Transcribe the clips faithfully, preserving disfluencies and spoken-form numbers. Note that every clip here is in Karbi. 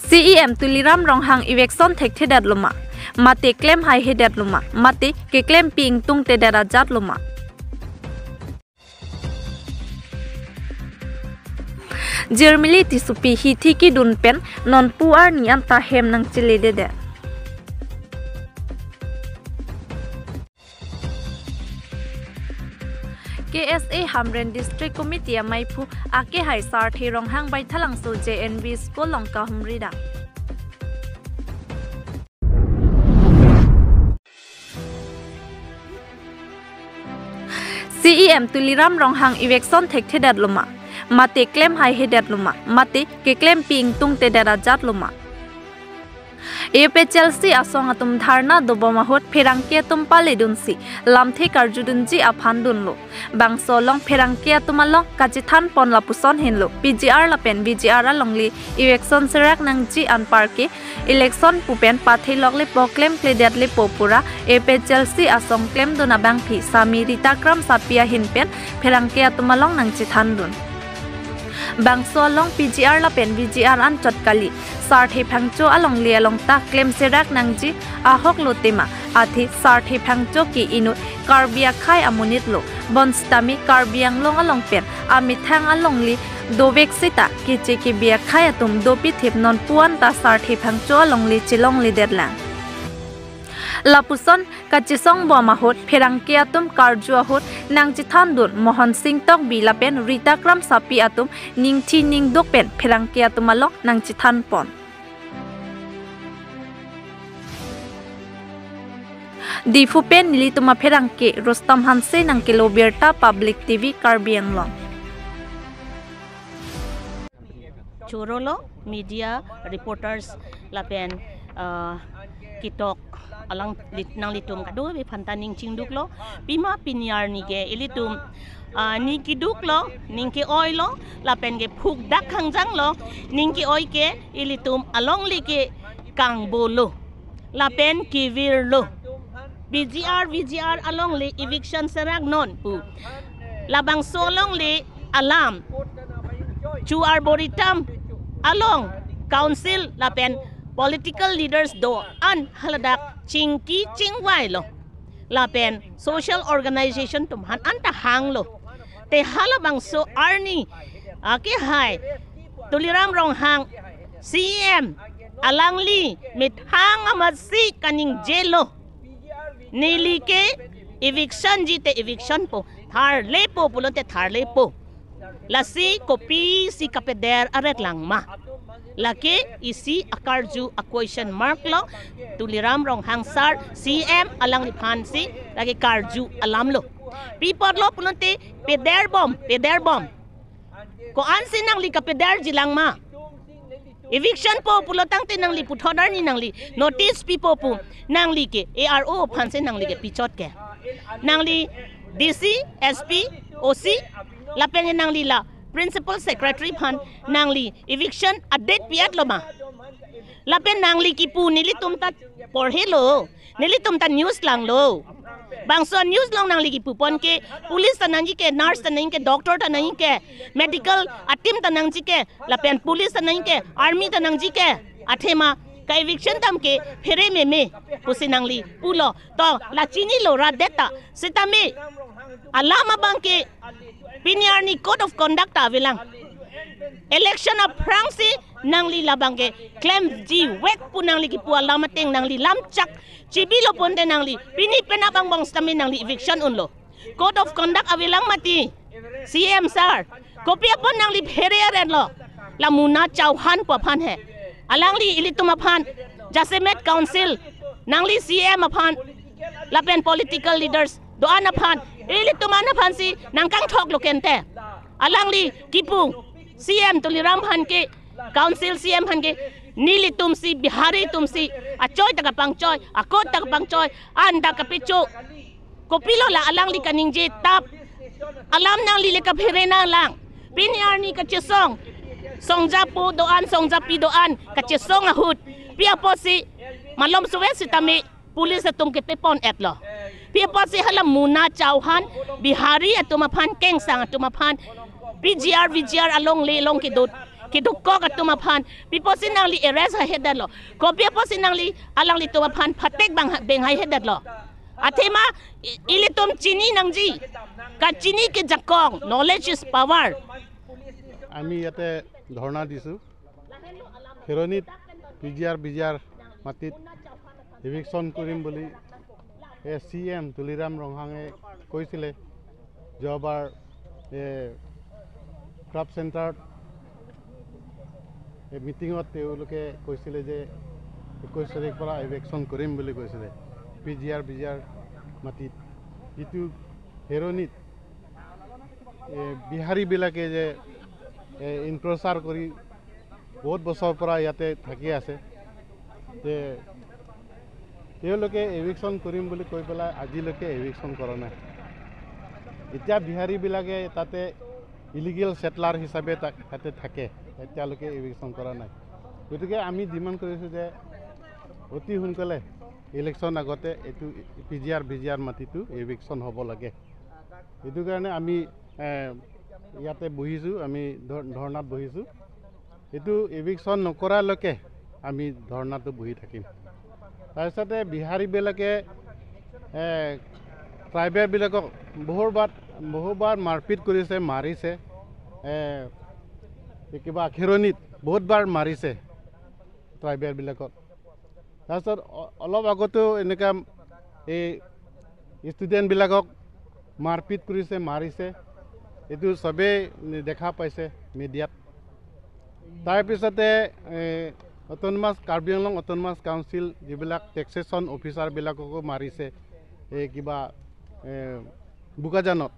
C E M Tuliram Ronghang eviction thekthedet loma, mate klem haihedet loma, mate keklempi ingtungtedet ajat loma. Jirmili Tissopi hithi kedun pen nonpu arni anta hem nangchelededet. K S A Hamren District Committee amaiphu akehai Sarthe Ronghang Baithalangso J N V School along kahumri dam. C E M Tuliram Ronghang eviction thekthedet loma, mate klem haihedet loma, mate keklempi ingtungtedet ajat loma. A P H L C asong atum dharna dobom ahut pherangke atum paledunsi lamthe karjudunji aphan dunlo. Bangso along pherangke atum along kachethanpon lapuson henlo P G R lapen V G R alongle eviction serak nangji anparke election pu pen pathelok lepo klemkledet lepo pura A P H L C asong klemdun abangpi Sami Rita Kramsapi ahin pen pherangke atum along nangchethandun. Bangso along P G R lapen V G R anchot kali, Sarthe Phangcho alongle along ta klem serak nangji ahok lo tema, athe Sarthe Phangcho ke inut Karbi akhei amonit lo, bonsitame Karbi Anglong along pen amethang alongle dovek seta keche kebi akhei atum dopithip nonpu anta Sarthe Phangcho alongle chelongledet lang. Lapuson kachesongbom ahut pherangke atum karju ahut nangchethandun Mohon Sing Tokbi lapen Rita Kramsapi atum ningthi ningduk pen pherangke atum along nangchethanpon. Diphu pen nelitum apherangke Rustom Hanse nangkelo birta Public T V Karbi Anglong. Chorolo media reporters lapen, ah, ketok alang lit-, nanglitum kadokave aphanta ning chingduklo, pima pini arni ke ilitum, ah, ning keduklo, ning ke-oilo, lapen ke phukdak khangjanglo, ning ke-oi ke ilitum alongle ke kangbolo, lapen kevirlo. P G R, V G R alongle eviction serak non pu. Labangso alongle alam chu Arboretum along council lapen political leaders do-an haladak chingki chingvailo. Lapen social organization atum aphan anta hanglo. Te halabangso arni akehai Tuliram Ronghang C E M alangli methang amatsi kaningjelo. Neli ke eviction ji te eviction po, tharlepo pulote tharlepo. Lasi kopisi kapeder aret lang ma? Lake isi akarju a-question mark lo. Tuliram Ronghang sir C E M alangliphansi lake karju alam lo. Pi apotlo pulote pederbom, pederbom. Ko-ansi nangli kapederji lang ma? Eviction po pulo tangte nangli puthot arni nangli notice pipo pu, nangli ke A R O aphansi nangli ke pichot ke. Nangli D C, S P, O C, lapen nangli la principal secretary aphan nangli eviction a-date pi-etlo ma? Lapen nangli kipu nelitum ta porhelo, nelitum ta news langlo. Bangso news along nangli kipupon ke police ta nangji ke, nurse ta nangji ke, doctor ta nangji ke, medical a-team ta nangji ke, lapen police ta nangji ke, army ta nangji ke. Athema ka-eviction dam ke phere meme pusi nangli pulo. To la chinilo rat det ta. Sitame alam abang ke pini arni code of conduct ta avelang. Election aphrangsi nangli labang ke klemji vek pu nangli kipu alam ateng nangli lamchak chibilo ponte nangli pini penap angbong sitame nangli eviction unlo. Code of conduct avelang mati C E M sir. Kopi apot nangli phere arenlo? La Muna Chauhan pu aphan he. Alangli ilitum aphan jasemet council, nangli C E M aphan lapen political leaders do-an aphan, ilitum an aphansi nangkangthoklo kente. Alangli kipu C E M Tuliram aphan ke, council C E M aphan ke, nelitumsi Bihari atumsi achoi ta kapangchoi, a-code ta kapangchoi, an ta kapecho. Kopilo la alangli kaningje tap? Alam nangli le kaphere nanglang. Pini arni kachesong, songjapo do-an, songjapi do-an kachesong ahut, pi apotsi malom suve sitame police atum kepepon-etlo? Pi apotsi hala Muna Chauhan, Bihari atum aphan, kengsang atum aphan, P G R, V G R alongle along kedo Kedokok atum aphan, pi apotsi nangli arrest haihedetlo? Kopi apotsi nangli alanglitum aphan phatek bang, beng haihedetlo? Athema i-, ilitum chini nangji. Kachini ke jakong, knowledge is power. আমি ইয়াতে ধৰ্ণা দিছোঁ। খেৰণিত P G R B জি আৰ মাটিত ইভিকশ্যন কৰিম বুলি এ C M Tuliram ৰংহাঙে কৈছিলে। যোৱাবাৰ এ ক্লাব চেণ্টাৰত এই মিটিঙত তেওঁলোকে কৈছিলে যে একৈছ তাৰিখৰ পৰা ইভিকশ্যন কৰিম বুলি কৈছিলে পি জি আৰ বি জি আৰ মাটিত। যিটো খেৰণিত এ বিহাৰীবিলাকে যে এ এনক্ৰচাৰ কৰি বহুত বছৰৰ পৰা ইয়াতে থাকি আছে, যে তেওঁলোকে ইভিকশ্যন কৰিম বুলি কৈ পেলাই আজিলৈকে ইভিকশ্যন কৰা নাই। এতিয়া বিহাৰীবিলাকে তাতে ইলিগেল ছেটলাৰ হিচাপে তা-, তাতে থাকে, এতিয়ালৈকে ইভিকশ্যন কৰা নাই। গতিকে আমি ডিমাণ্ড কৰিছোঁ যে অতি সোনকালে ইলেকশ্যন আগতে এইটো পি জি আৰ বি জি আৰ মাটিটো ইভিকশ্যন হ'ব লাগে। সেইটো কাৰণে আমি এ, ইয়াতে বহিছোঁ, আমি ধৰ-, ধৰ্ণাত বহিছোঁ। এইটো ইভিকশ্যন নকৰালৈকে আমি ধৰ্ণাটো বহি থাকিম। তাৰপিছতে বিহাৰীবিলাকে এ, ট্ৰাইবেলবিলাকক বহুবাৰ, বহুবাৰ মাৰপিট কৰিছে, মাৰিছে। এ, এই কিবা খেৰণিত বহুতবাৰ মাৰিছে ট্ৰাইবেলবিলাকক। তাৰপিছত অ-, অলপ আগতেও এনেকুৱা এই ষ্টুডেণ্টবিলাকক মাৰপিট কৰিছে, মাৰিছে। এইটো চবেই দেখা পাইছে মিডিয়াত। তাৰপিছতে এ, অট'নমাছ, কাৰ্বি আংলং অট'নমাছ কাউন্সিল যিবিলাক টেক্সেশ্যন অফিচাৰবিলাককো মাৰিছে। এই কিবা এ, বোকাজানত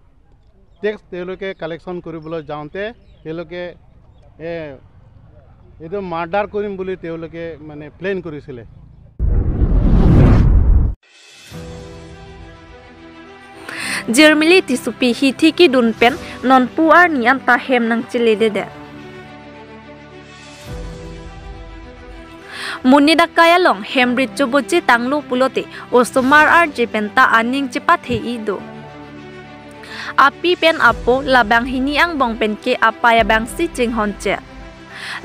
টেক্স তেওঁলোকে কালেকশ্যন কৰিবলৈ যাওঁতে তেওঁলোকে এ, এইটো মাৰ্ডাৰ কৰিম বুলি তেওঁলোকে মানে প্লেন কৰিছিলে। Jirmili Tissopi hithi kedun pen nonpu arni anta hem nangcheleledet. Monit akai along hem rit choboche tanglo pulote osomar arje penta aning chepathe-i do. Api pen apo labang hini angbong penke apei abangsi chinghonche.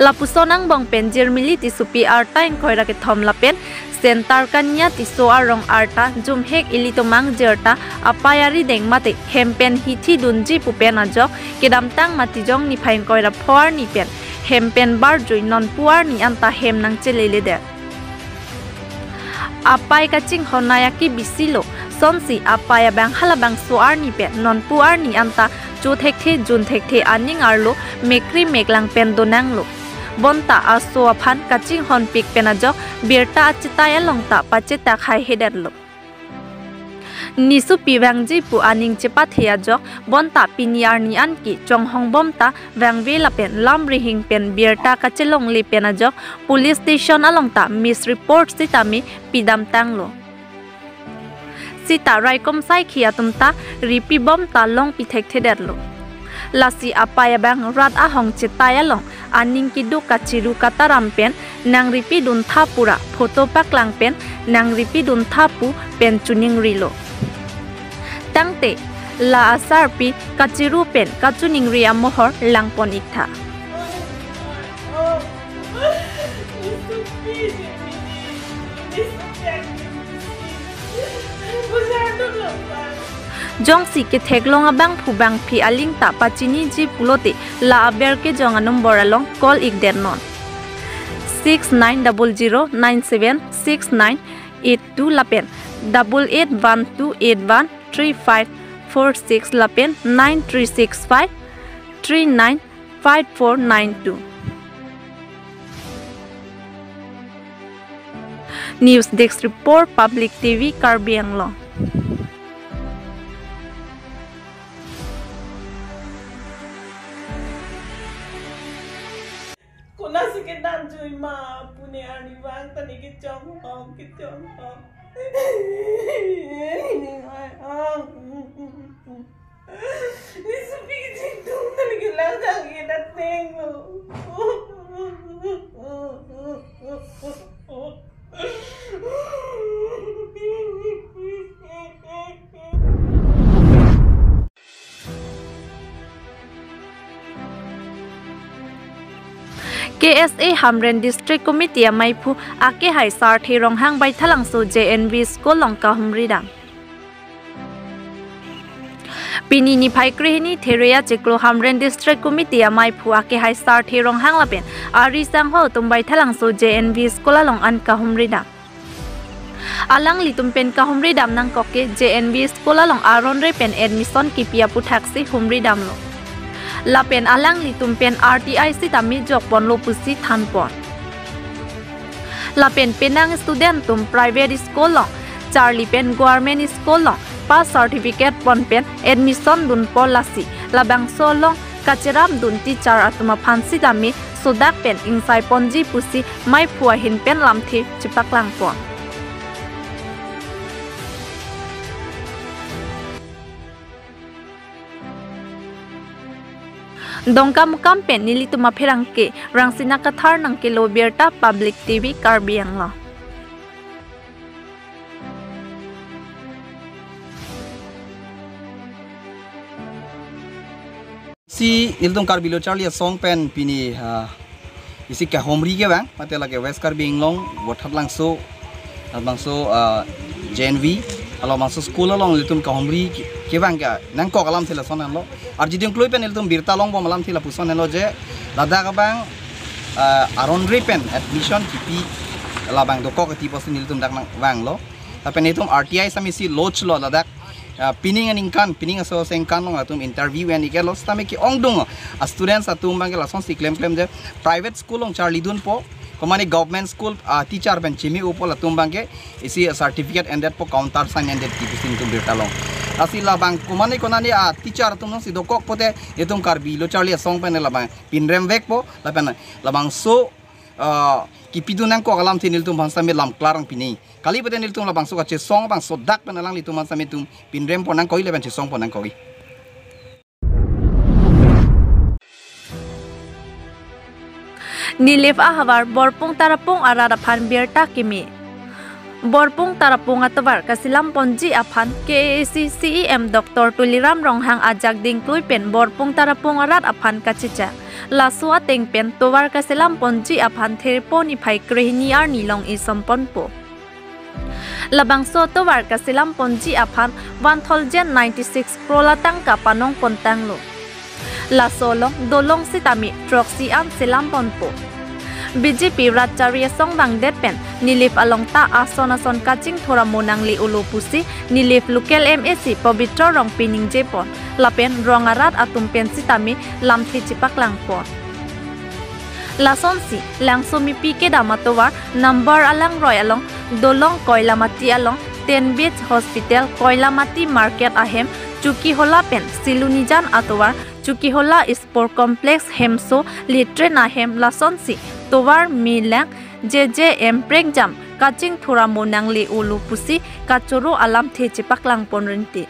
Lapuson angbong pen Jirmili Tissopi arta ingkoi ra kethom lapen Center Kanya Tisso arong arta jumhek ilitum angjir ta apei arideng mate hem pen hithi dunji pu pen ajok kedamtang Matijong niphai ingkoi ra pho arni pen hem pen barjui nonpu arni anta hem nangcheleledet. Apei kachinghon naya ke bisilo, sonsi apei abang halabangso arni pen nonpu arni anta cho thekthe jun thekthe aning arlo mekri meklang pen donanglo. Bonta aso aphan kachinghonpik pen ajok birta achetai along ta pachetak haihedetlo. Nisopi vangji pu aning chepathe ajok bonta pini arni anke chonghong bomta vangve lapen lam rihing pen birta kachelongle pen ajok police station along ta misreport sitame pidamtanglo. Sita raikom saikhi atum ta ripi bomta longpi thekthedetlo. Lasi apei abang rat ahong chetai along aning keduk kachiru kataram pen nangripi duntha pu ra photo paklang pen nangripi duntha pu pen choningrilo. Tangte la asarpi kachiru pen kachoningri amohor langpon-iktha. Jongsi ketheklong abangphu bangphi aling ta pachiniji pulote la aber kejong anombor along call-ikdet non. Six nine double zero nine seven six nine eight two lapen double eight one two eight one three five four six lapen nine three six five three nine five four nine two. News Desk Report, Public T V, Karbi Anglong. Konatsi kedam jui ma, pune arnivang ta ne kechonghong, kechonghong. Nisopi kechingtung ta ne kelang kang ke dateng lo. K S A Hamren District Committee amaiphu akehai Sarthe Ronghang Baithalangso J N V School along kahumri dam. Pini niphai krehini Thereia chiklo Hamren District Committee amaiphu akehai Sarthe Ronghang lapen ari sangho atum Baithalangso J N V School along an kahumri dam. Alanglitum pen kahumri dam nangkok ke J N V School along aron re pen admission kipi aphuthaksi humri damlo. Lapen alanglitum pen R T I sitame jokponlo pusi thanpon. Lapen penang student atum private school along charli pen government school along pass certificate pon pen admission dunpo, lasi labangso along kacherapdun teacher atum aphan sitame sodak pen ingsai ponji pusi maiphu ahin pen lamthe chepaklangpon. Dongkamukam pen nelitum apherangke Rangsina Kathar nangkelo birta Public T V Karbi Anglong. Si nelitum Karbi Lo Charli Asong pen pini, ah, isi kahumri kevang, mate lake West Karbi Anglong, Vothatlangso, labangso, ah, J N V, halabangso school along nelitum kahumri ke-, kevang ke nangkok alamthe lason henlo. Arjuding klui pen nelitum birta longbom alamthe lapuson henlo je, ladak abang, ah, aron re pen admission kipi labang dokok ati pusi nelitum dak nangvanglo. Lapen itum R T I sitame isi lodge lo ladak, ah, pining aningkan, pining aso sengkan along atum interview an ikelo sitame ke-ongdung, ah, students atum abangke lasonsi klemklem je private school along charlidunpo, komane government school, ah, teacher pen chimi upo latum abangke isi certificate endetpo, counter sign endetpo pusi nelitum birta long. Lasi labang komane konane, ah, teacher atum alongsi dokok pote itum Karbi Lo Charli Asong pen labang pinrem vekpo, lapen labangso, ah, kipidun nangkok alamthe nelitum aphan sitame lam klarang pini. Kali pote nelitum labangso kachesong abang sodak pen alanglitum aphan sitame itum pinrempon nangkokji lapen chesongpon nangkokji. Nilip ahavar Borpung Tarapung arat aphan birta kimi. Borpung Tarapung atovar kaselam ponji aphan K A A C C E M Doctor Tuliram Ronghang ajak dingklui pen Borpung Tarapung arat aphan kachicha. Laso ateng pen tovar kaselam ponji aphan Therpo niphai krehini arni long isomponpo. Labangso tovar kaselam ponji aphan one thousand ninety-six crore atangka panong pontanglo. Laso along dolong sitame throksi an selam ponpo. B J P rat charli asong vangdet pen Nilip along ta ason ason kachingthur amo nangle-olo pusi Nilip local M A C Pabitra Rongpi ningjepon lapen rong arat atum pen sitame lamthe chepaklangpon. Lasonsi Langsomipi kedam atovar number alangroi along, dolong Koilamati along, Ten Beach Hospital, Koilamati Market ahem, Chokihola pen Silonijan atovar, Chokihola Sport Complex hemso, latrine ahem, lasonsi tovar melang J J M prekjam kachingthur amo nangle-olo pusi kachoro alamthe chepaklangpon rinti.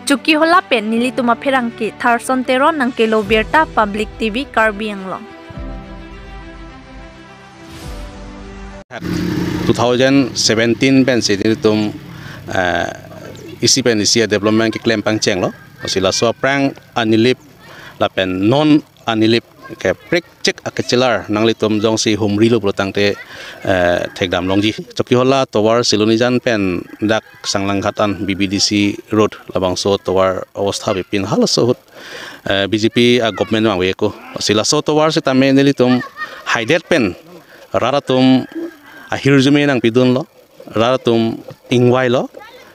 Chokihola pen nelitum apherangke Tharson Teron nangkelo birta Public T V Karbi Anglong. Two thousand seventeen pensi nelitum, eh, isi pen isi a-development keklem pangchenglo. Lasi laso aphrang a-Nilip lapen non a-Nilip keprekchek akechelar nanglitum jongsi humrilo pulotangte, eh, thekdam longji. Chokihola tovar Silonijan pen dak Sanglanghat an B B D C road labangso tovar obostha bipin halaso ahut, eh, B J P a-government vangveko. Lasi laso tovar sitame nelitum haidet pen rat atum ahirjume nangpidunlo, rat atum ingvailo,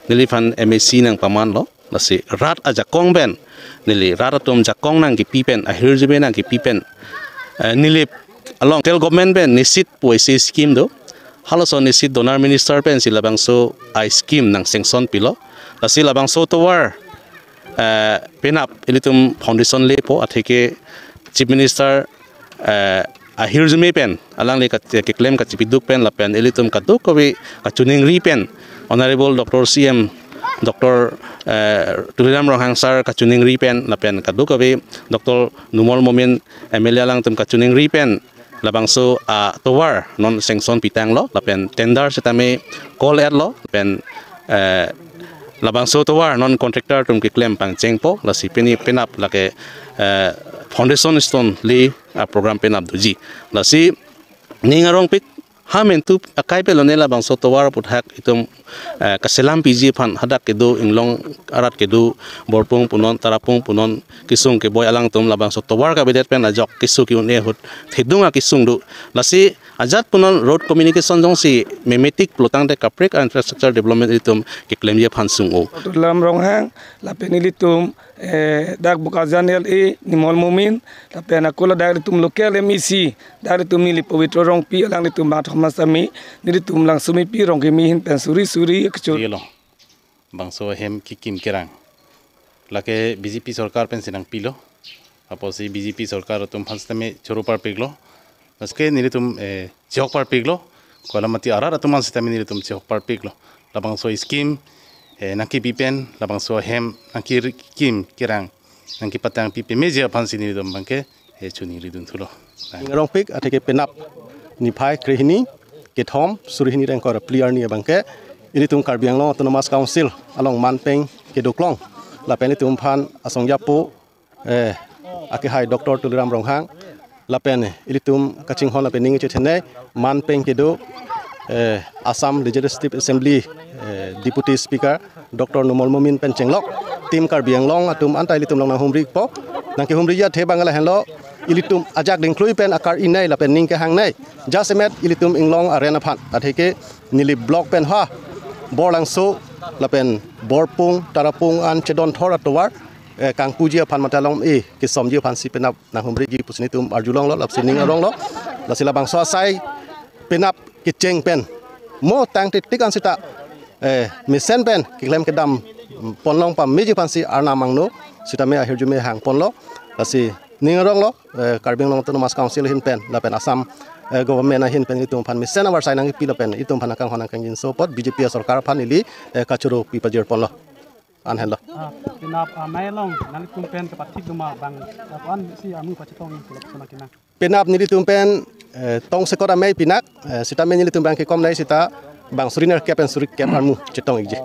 neliphan M A C nangpamanlo. Lasi rat ajakong pen, neli rat atum jakong nangkipi pen, ahirjume nangkipi pen, eh, Nilip along central government pen NESHID pu isi scheme do. Halaso NESHID donor minister pensi labangso a-scheme nang-sanction pilo. Lasi labangso tovar, eh, penap ilitum foundation lepo, atheke Chief Minister, eh, ahirjume pen alangli kat-, keklem kachipiduk pen lapen ilitum kadokave kachiningri pen Honorable Doctor C M Doctor, eh, Tuliram Ronghang sir kachiningri pen lapen kadokave Doctor Numal Momin M L A alangtum kachiningri pen labangso atovar non sanction pitanglo lapen tender sitame call etlo lapen, eh, Labangso tovar non contractor atum keklem pangchengpo, lasi pini penap lake, eh, foundation stone le a program penap doji. Lasi ning arongpik, ha mentu akai pelone labangso tovar aputhak itum, eh, kaselam piji aphan hadak kedo inglong arat kedo Borpung punon, Tarapung punon, kesung keboi alangtum labangso tovar kavedet pen ajok keso ke-un-e ahut thedung akesung do. Lasi ajat punon road communication jongsi memetik pulotangte kaprek a infrastructure development itum keklemji aphan sung-o. Tuliram Ronghang, lapen ilitum, eh, dak Bokajan L A Nimol Momin, lapen ako ladak ilitum local M A C, dak ilitum neli Pabitra Rongpi, alanglitum mathom sitame, nelitum Langsomepi Rongkeme ahin pen suri suri kechur. Yelo. Bangso ahem kekim kerang lake B J P sorkar pensi nangpilo. Apotsi B J P sorkar atum aphan sitame choro parpiklo. Maske nelitum, eh, chehok parpiklo. Koilamati arat atum aphan sitame nelitum chehok parpiklo. Labangso scheme, eh, nangkepi pen, labangso ahem nangkekim kerang, nangkepatang pi pemeji aphansi nelitum abangke, eh, choningridun thulo. Ning arongpik, atheke penap niphai krehini kethom suri hini ingkoi ra phli arni abangke ilitum Karbi Anglong Autonomous Council along manpeng kedoklong lapen ilitum aphan asong japo, eh, akehai Doctor Tuliram Ronghang lapen ilitum kachinghon lapen ning chethenei manpeng kedo, eh, Assam Legislative Assembly, eh, Deputy Speaker Doctor Numal Momin pen chenglok Team Karbi Anglong atum anta ilitum along nanghumripo. Nangkehumri athe abang lahenlo, ilitum ajak dingklui pen akar-inei lapen ning kehangnei. Jasemet ilitum inglong aren aphan, atheke neli block pen ha Borlangso lapen Borpung, Tarapung an chedon thor atovar, eh, kangpuji aphan mate along, eh, kesomji aphansi penap nanghumriji pusi nelitum arjulonglo, lasi ning aronglo. Lasi labangso asai penap kecheng pen mo tangte tik an sita, eh, mesen pen keklem kedam ponlong pameji aphansi arnam angno sitame ahirjume hangponlo. Lasi ning aronglo, eh, Karbi Anglong Autonomous Council ahin pen lapen Assam, eh, government ahin pen itum aphan mesen avarsai nangkepi lapen itum aphan nangkanghon nangkangjinso apot B J P sorkar aphan ili, eh, kachoro pi pajirponlo. An henlo. Ah, penap, ah, amei along nanglitum pen kepathik doma bang, ah, ko-ansi amu pachetong-i, kelok sona kina. Penap nelitum pen, eh, tongsekot amei pinak, eh, sitame nelitum abangke komnei sita bang suri nerkep pen suri kep amu chetong-ikji.